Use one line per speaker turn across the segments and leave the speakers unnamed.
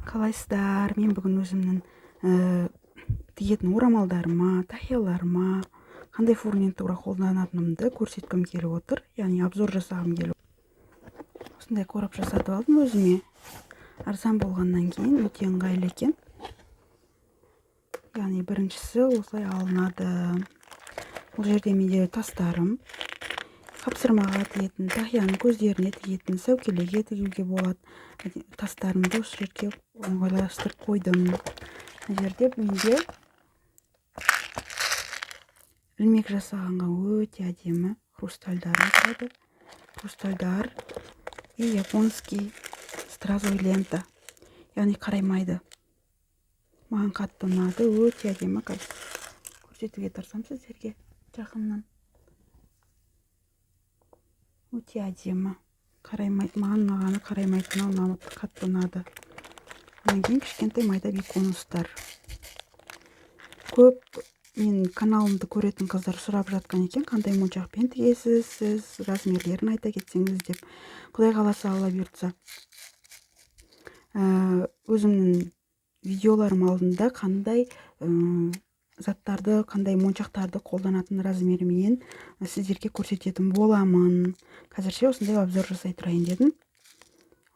Қалайсыздар? Мен бүгін өзімнің тігетін орамалдарыма, тақияларыма қандай фурнитура қолданатынымды көрсеткім келіп отыр, яғни обзор жасағым келіп. Осындай короб жасатып алдым өзіме. Арзан болғаннан кейін өте ыңғайлы екен. Яғни біріншісі осылай алынады. Бұл жерде менде тастарым, қапсырмаға тігетін, тақияның көздеріне тігетін, сәукелеге тігуге болады. Тастарымды осы жерге ыңғайластырып қойдым. Мына жерде менде ілмек жасағанға өте әдемі хрустальдарым тұрады. Хрустальдар и японский стразовый лента, яғни қараймайды. Маған қатты ұнады, өте әдемі. Қазір көрсетуге тырысамын сіздерге жақыннан. Өте әдемі, қараймайды. Маған ұнағаны, қараймайтыны ұнады, қатты ұнады. Одан кейін кішкентай майда биконустар. Көп мен каналымды көретін қыздар сұрап жатқан екен, қандай моншақпен тігесіз сіз, размерлерін айта кетсеңіз деп. Құдай қаласа, Алла бұйыртса, өзімнің видеоларым алдында қандай заттарды, қандай моншақтарды қолданатын размеріменен сіздерге көрсететін боламын. Қазірше осындай обзор жасай тұрайын дедім.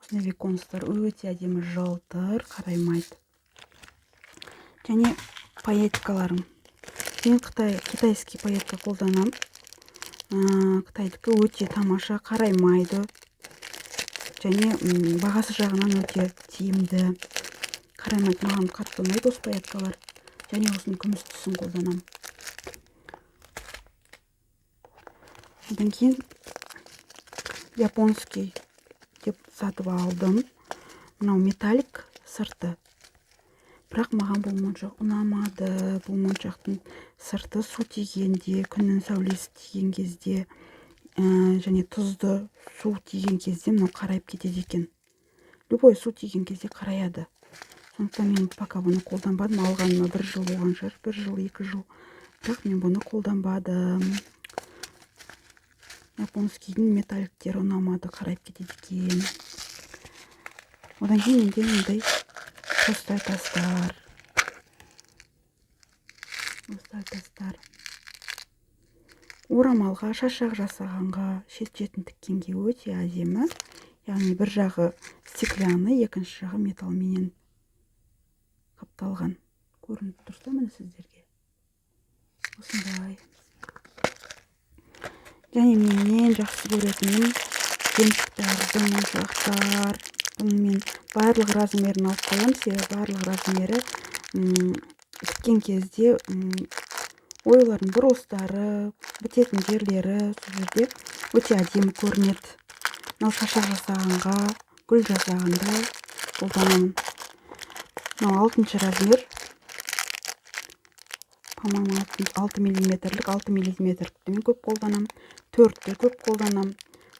Осындай биконустар өте әдемі, жылтыр, қараймайды. Және пайеткаларым. Мен қытай, китайский пайетка қолданамын. Қытайдікі өте тамаша, қараймайды және бағасы жағынан өте тиімді, қараймайды. Маған қатты ұнайды осы пайеткалар және осының күміс түсін қолданамын. Одан кейін японский деп сатып алдым. Мынау металлик сырты, бірақ маған бұл моншақ ұнамады. Бұл моншақтың сырты су тигенде, күннің сәулесі тиген кезде, және тұзды су тиген кезде мынау қарайып кетеді екен. Любой су тиген кезде қараяды. Сондықтан мен пока бұны қолданбадым. Алғаныма бір жыл болған шығар, бір жыл, 2 жыл, бірақ мен бұны қолданбадым. Японскийдің металликтері ұнамады, қарайып кетеді екен. Одан кейін менде мындай хрусталь тастар. Хрусталь тастар орамалға, шашақ жасағанға, шет шетін тіккенге өте әдемі. Яғни бір жағы стеклянный, екінші жағы металлменен қапталған. Көрініп тұрса, міне, сіздерге осындай. Және мен ең жақсы көретінім жемчугтарды, моншақтар. Бұны мен барлық размерін алып қоямын, себебі барлық размері тіккен кезде оюлардың бұрылыстары, бітетін жерлері сол жерде өте әдемі көрінеді. Мынау шашақ жасағанға, гүл жасағанда қолданамын. Мынау алтыншы размер, по-моему, 6 миллиметрлік. 6 миллиметрлікті мен көп қолданамын, 4-ті көп қолданамын,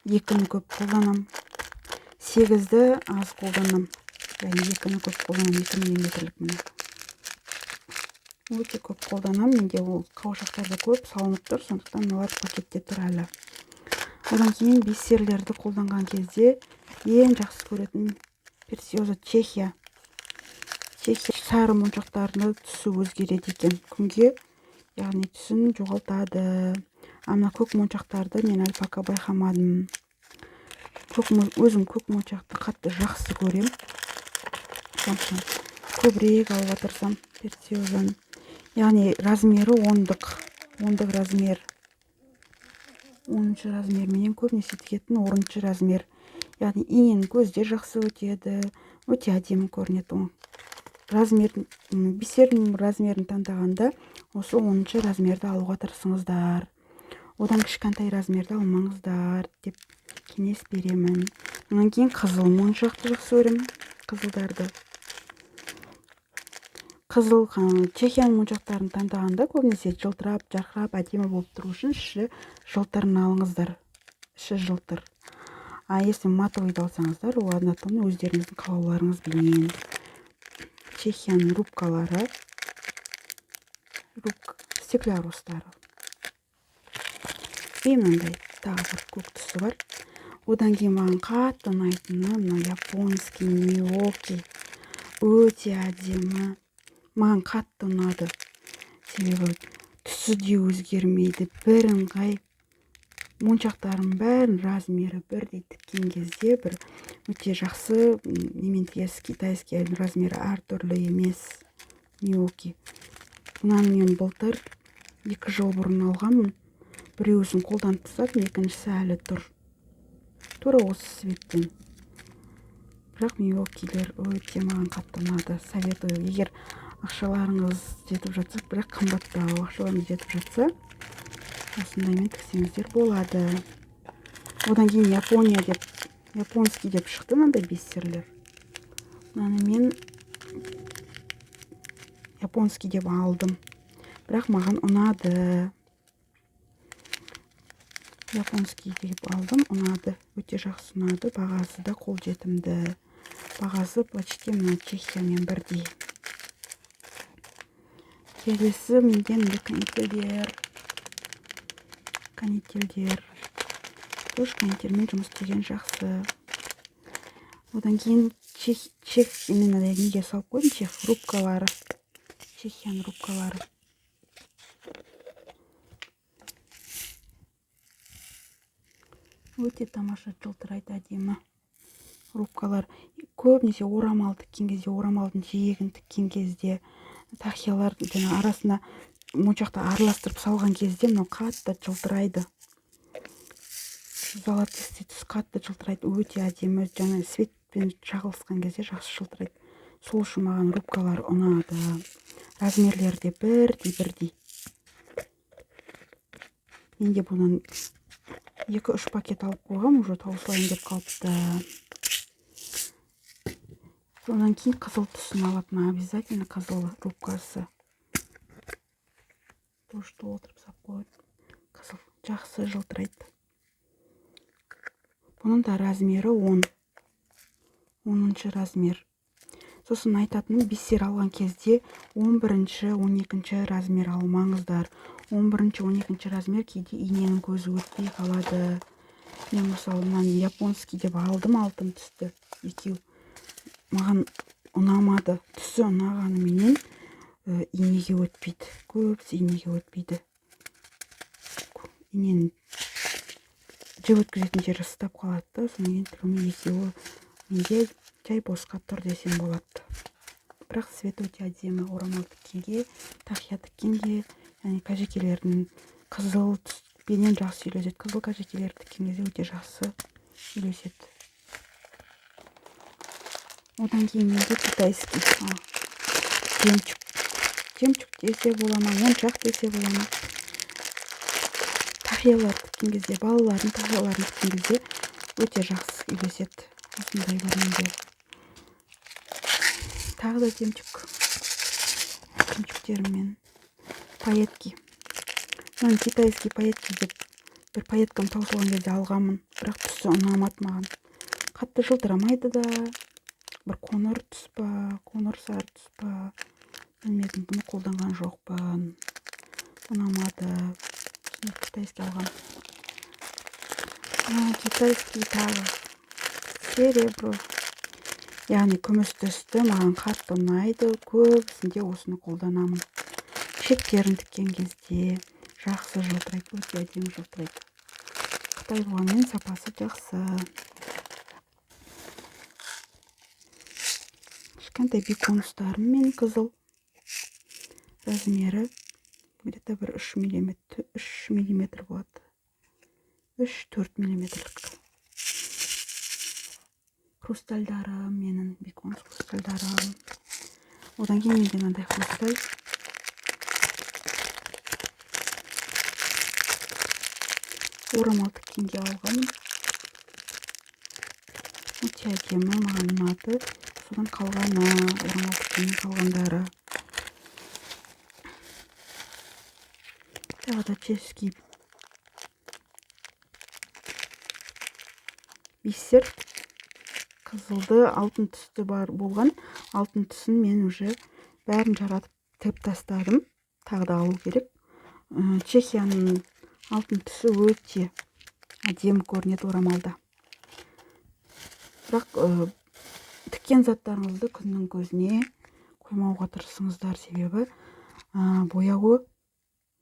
2-ні көп қолданамын, 8-ді аз қолданамын, яғни 2-ні көп қолданамын. 2 миллиметрлік, міне, өте көп қолданамын. Менде ол қауашақтарда көп салынып тұр, сондықтан олар пакетте тұр әлі. Одан кейін бисерлерді қолданған кезде ең жақсы көретін Прециоза, Чехия. Чехия сары моншақтарының түсі өзгереді екен күнге, яғни түсін жоғалтады. А мына көк моншақтарды мен әлі пока байқамадым. Көк, өзім көк моншақты қатты жақсы көремін, сондықтан көбірек алуға тырысамын Прециозаны. Яғни размері 10-дық, 10-дық размер, 10-размерменен көбінесе тігетін. 10-размер, яғни иненің көзі де жақсы өтеді, өте әдемі көрінеді. Ол размер, бисердің размерін таңдағанда осы 10-размерді алуға тырысыңыздар, одан кішкентай размерді алмаңыздар деп кеңес беремін. Одан кейін қызыл моншақты жақсы көремін, қызылдарды. Қызыл Чехияның моншақтарын таңдағанда көбінесе жылтырап, жарқырап, әдемі болып тұру үшін іші жылтырын алыңыздар, іші жылтыр. А если матовыйды алсаңыздар, ол однотонный, өздеріңіздің қалауларыңызбенен. Чехияның рубкалары, стеклярустары и мынандай тағы бір көк түсі бар. Одан кейін маған қатты ұнайтыны мына японский Миоки. Өте әдемі. Маған қатты ұнады. Себебі түсі де өзгермейді. Бірыңғай моншақтардың бәрін размері бірдей тіккен кезде бір өте жақсы немен тігесіз, китайский размері әртүрлі емес. Миоки. Мынаны мен былтыр 2 жыл бұрын алғанмын. Біреуісін қолданып тастадым, екіншісі әлі тұр. Тура осы цветтен. Бірақ миокилер өте маған қатты ұнады. Советую. Егер ақшаларыңыз жетіп жатса, бірақ қымбаттау ақшаларыңыз жетіп жатса, осындаймен тіксеңіздер болады. Одан кейін Япония деп, японский деп шықты мынандай бисерлер. Мынаны мен японский деп алдым. Бірақ маған ұнады. Японский деп алдым, ұнады. Өте жақсы ұнады. Бағасы да қолжетімді. Бағасы почти мына Чехиямен бірдей. Келесі менде мындай канительдер. Канительдер. Тоже канительмен жұмыс істеген жақсы. Одан кейін чех именно неге салып қойдым, чех рубкалары. Чехияның рубкалары. Өте тамаша жылтырайды, әдемі рубкалар. Көбінесе орамал тіккен кезде, орамалдың жиегін тіккен кезде, тақиялар жаңа арасына моншақты араластырып салған кезде мынау қатты жылтырайды. Золотистый түс қатты жылтырайды, өте әдемі. Жаңа светпен шағылысқан кезде жақсы жылтырайды. Сол үшін маған рубкалар ұнады. Размерлері де бірдей-бірдей. Менде бұнан 2-3 пакет алып қойғам, уже таусылайын деп қалыпты. Содан кейін қызыл түсін алатын, обязательно қызыл рубкасы. Тоже толтырып сап қойдым. Қызыл жақсы жылтырайды. Бұның да размері 10. 10-шы размер. Сосын айтатыным, бисер алған кезде 11-ші, 12-ші размер алмаңыздар. 11-ші, 12-ші размер кейде иненің көзі өтпей қалады. Мен мысалы мынаны японский деп алдым, алтын түсті екеу. Маған ұнамады. Түсі ұнағаныменен, инеге өтпейді. Көбісі инеге өтпейді. Иненің жіп өткізетін жері ұстап қалады да, содан кейін тігілмей екеуі менде жай босқа тұр десем болады. Бірақ цвет өте әдемі. Орамал тіккенге, тақия тіккенге, яғни кәжекелердің қызыл түспенен жақсы үйлеседі. Қызыл кәжекелер тіккен кезде өте жақсы үйлеседі. Одан кейін менде китайский жемчуг. Жемчуг десе бола ма, моншақ десе бола ма. Тақиялар тіккен кезде, балалардың тақияларын тіккен кезде өте жақсы үйлеседі. Осындай бар менде. Тағы да жемчуг. Жемчугтеріммен пайетки. Мынаны китайский пайетки деп бір пайеткам таусылған кезде алғанмын, бірақ түсі ұнамады маған. Қатты жылтырамайды да, бір қоңыр түс па, қоңыр сары түс па, білмедім, бұны қолданған жоқпын. Ұнамады. Сосын китайский алғам. Китайский тағы серебро. Яғни күміс түсті маған қатты ұнайды. Көбісінде осыны қолданамын. Шеттерін тіккен кезде жақсы жылтырайды, өте әдемі жылтырайды. Қытай болғанмен сапасы жақсы. Кішкентай биконустарым мен қызыл. Размері где-то бір үш миллиметр, үш миллиметр болады. Үш-төрт миллиметрлік. Хрустальдарым менің, биконус хрустальдарым. Одан кейін менде мынандай хрусталь. Орамал тіккенге алғанмын. Өте әдемі, маған ұнады. Содан қалғаны, орамал тіккеннен қалғандары. Тағы да чешский бисер. Қызылды, алтын түсті бар болған. Алтын түсін мен уже бәрін жаратып тігіп тастадым. Тағы да алу керек. Чехияның алтын түсі өте әдемі көрінеді орамалда. Бірақ Тіккен заттарыңызды күннің көзіне қоймауға тырысыңыздар, себебі бояуы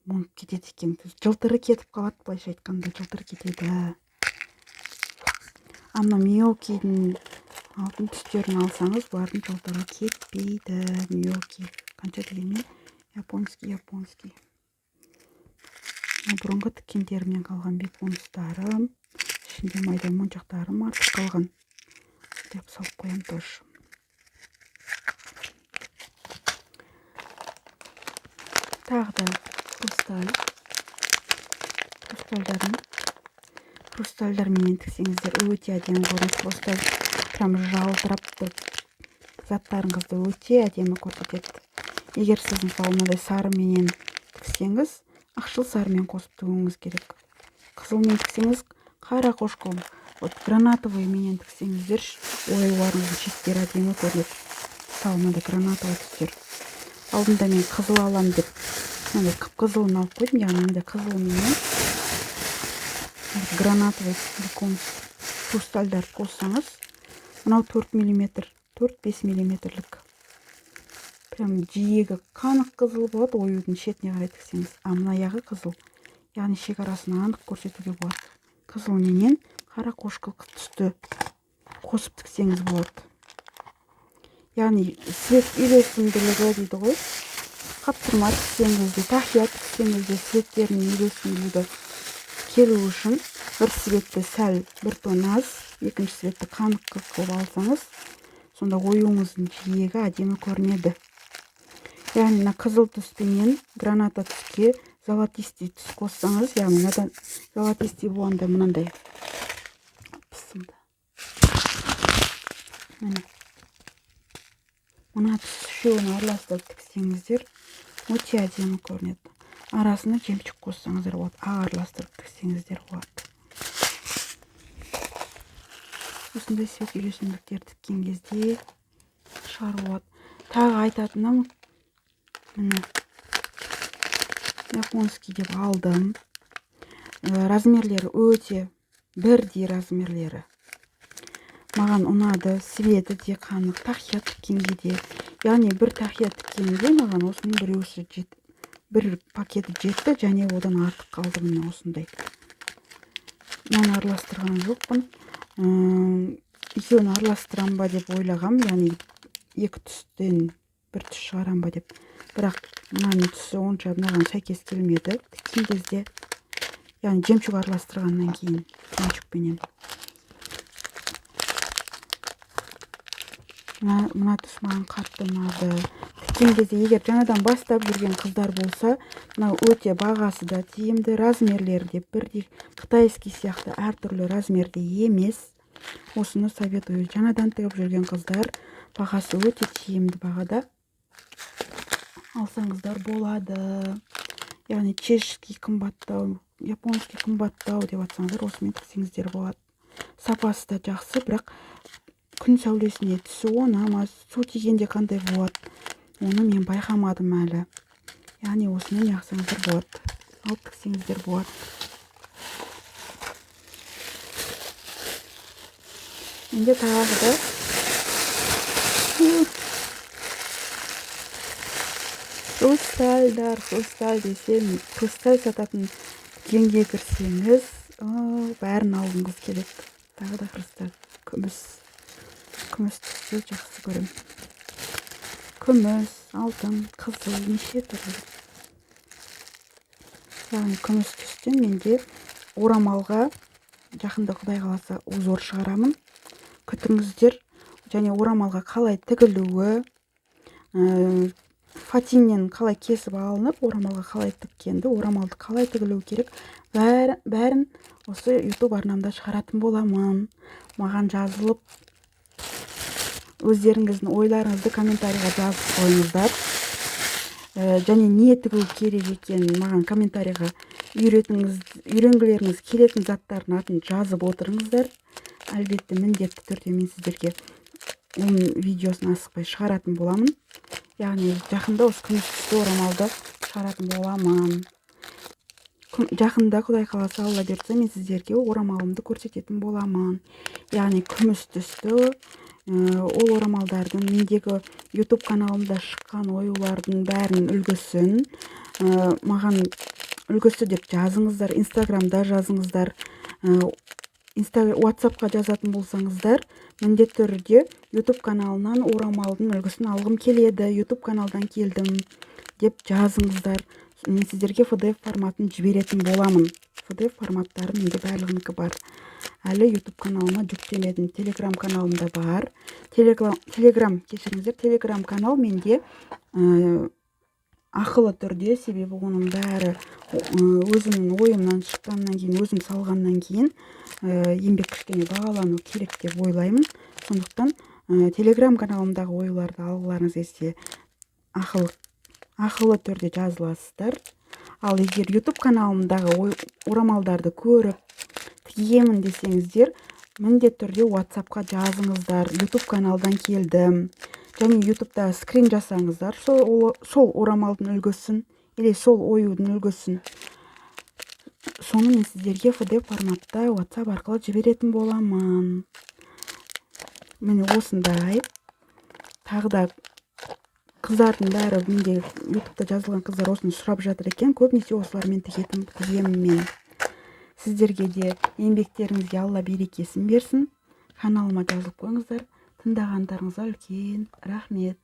мұнып кетеді екен. Жылтыры кетіп қалады, былайша айтқанда жылтыры кетеді. А мына Миокидің алтын түстерін алсаңыз, бұлардың жылтыры кетпейді. Миоки қанша дегенмен японский, японский. Бұрынғы тіккендерімнен қалған беконустарым, ішінде майда моншақтарым артып қалған. Деп салып қоямын тоже. Тағы да хрусталь. Хрустальдарменен тіксеңіздер өте әдемі көрінеді. Хрусталь прям жалтырап тұрып заттарыңызды өте әдемі көрсетеді. Егер сіз мысалы мынадай сарыменен тіксеңіз, ақшыл сарымен қосып тігуіңіз керек. Қызылмен тіксеңіз, қара қошқыл, вот гранатовый менен тіксеңіздер, оюларыңыздың шеттері әдемі көрінеді. Мысалы мынадай гранатовый түстер. Алдында мен қызыл алам деп мынандай қып-қызылын алып қойдым, яғни мынандай қызылменен гранатовый бекон хрустальдарды қоссаңыз, мынау 4 миллиметр, 4-5 миллиметрлік. Прям жиегі қанық қызыл болады, оюдың шетіне қарай тіксеңіз, а мына аяғы қызыл. Яғни шекарасын анық көрсетуге болады. Қызылменен қара қошқыл түсті қосып тіксеңіз болады. Яғни свет үйлесімділігі дейді ғой. Қаптырма тіксеңіз де, тақия тіксеңіз де светтердің үйлесімділігі келу үшін бір светті сәл бір тон аз, екінші светті қанық қылып алсаңыз, сонда оюыңыздың жиегі әдемі көрінеді. Яғни мына қызыл түспенен граната түске золотистый түс қоссаңыз, яғни мынадан золотистый болғанда мынандай пысымды. Міне. Мына түс үшеуін араластырып тіксеңіздер, өте әдемі көрінеді. Арасына жемчуг қоссаңыздар болады, ақ араластырып тіксеңіздер болады. Осындай свет үйлесімдіктер тіккен кезде шығарып болады. Тағы айтатыным, міне японский деп алдым. Размерлері өте бірдей размерлері. Маған ұнады, светі де қанық, тақия тіккенге де. Яғни бір тақия тіккенге маған осының біреусі бір пакеті жетті, және одан артық қалды міне осындай. Мынаны араластырған жоқпын. Екеуін араластырам ба деп ойлағам, яғни екі түстен бір түс шығарам ба деп. Бірақ мынаның түсі онша мынаған сәйкес келмеді. Тіккен кезде, яғни жемчуг араластырғаннан кейін, жемчугпенен. Мына түс маған қатты ұнады. Тіккен кезде егер жаңадан бастап жүрген қыздар болса, мынау өте бағасы да тиімді, размерлері де бірдей, қытайский сияқты әртүрлі размерде емес. Осыны советую. Жаңадан тігіп жүрген қыздар, бағасы өте тиімді бағада алсаңыздар болады. Яғни чешский қымбаттау, японский қымбаттау деп атсаңыздар, осымен тіксеңіздер болады. Сапасы да жақсы, бірақ күн сәулесіне түсі она ма, су тигенде қандай болады, оны мен байқамадым әлі. Яғни осымен яқсаңыздар болады, алып тіксеңіздер болады. Менде тағы да хрустальдар, хрусталь десем, хрусталь сататын дүкенге кірсеңіз, бәрін алғыңыз келеді. Тағы да хрусталь, күміс. Күміс түсті жақсы көремін. Күміс, алтын, қызыл, неше түрлі. Яғни күміс түстен менде орамалға жақында Құдай қаласа узор шығарамын. Күтіңіздер. Және орамалға қалай тігілуі, фатиннен қалай кесіп алынып, орамалға қалай тіккенді, орамалды қалай тігілу керек, бәрін осы YouTube арнамда шығаратын боламын. Маған жазылып, өздеріңіздің ойларыңызды комментарийға жазып қойыңыздар. Және не тігу керек екенін маған комментарийға үйренгілеріңіз келетін заттардың атын жазып отырыңыздар. Әлбетте, міндетті түрде мен сіздерге оның видеосын асықпай шығаратын боламын. Яғни жақында осы күміс түсті орамалды шығаратын боламын. Жақында Құдай қаласа, Алла бұйыртса, мен сіздерге орамалымды көрсететін боламын. Яғни күміс түсті Ол орамалдардың, мендегі YouTube каналымда шыққан оюлардың бәрінің үлгісін маған «үлгісі» деп жазыңыздар, Инстаграмда жазыңыздар. WhatsAppқа жазатын болсаңыздар, міндетті түрде «YouTube каналынан орамалдың үлгісін алғым келеді, YouTube каналдан келдім» деп жазыңыздар. Мен сіздерге PDF форматын жіберетін боламын. PDF форматтары менде барлығынікі бар, әлі YouTube каналыма жүктемедім. Телеграм каналымда бар. Телеграм, кешіріңіздер, Телеграм канал менде ақылы түрде, себебі оның бәрі өзімнің ойымнан шыққаннан кейін, өзім салғаннан кейін, еңбек кішкене бағалану керек деп ойлаймын. Сондықтан Телеграм каналымдағы оюларды алғыларыңыз келсе, ақылы түрде жазыласыздар. Ал егер YouTube каналымдағы орамалдарды көріп тігемін десеңіздер, міндетті түрде WhatsAppқа жазыңыздар: «YouTube каналдан келдім». Және YouTubeта скрин жасаңыздар сол орамалдың үлгісін или сол оюдың үлгісін, соны мен сіздерге PDF форматта WhatsApp арқылы жіберетін боламын. Міне, осындай. Тағы да қыздардың бәрі, менде YouTubeта жазылған қыздар осыны сұрап жатыр екен. Көбінесе осылармен тігетін, тігемін мен. Сіздерге де еңбектеріңізге Алла берекесін берсін. Каналыма жазылып қойыңыздар. Тыңдағандарыңызға үлкен рахмет.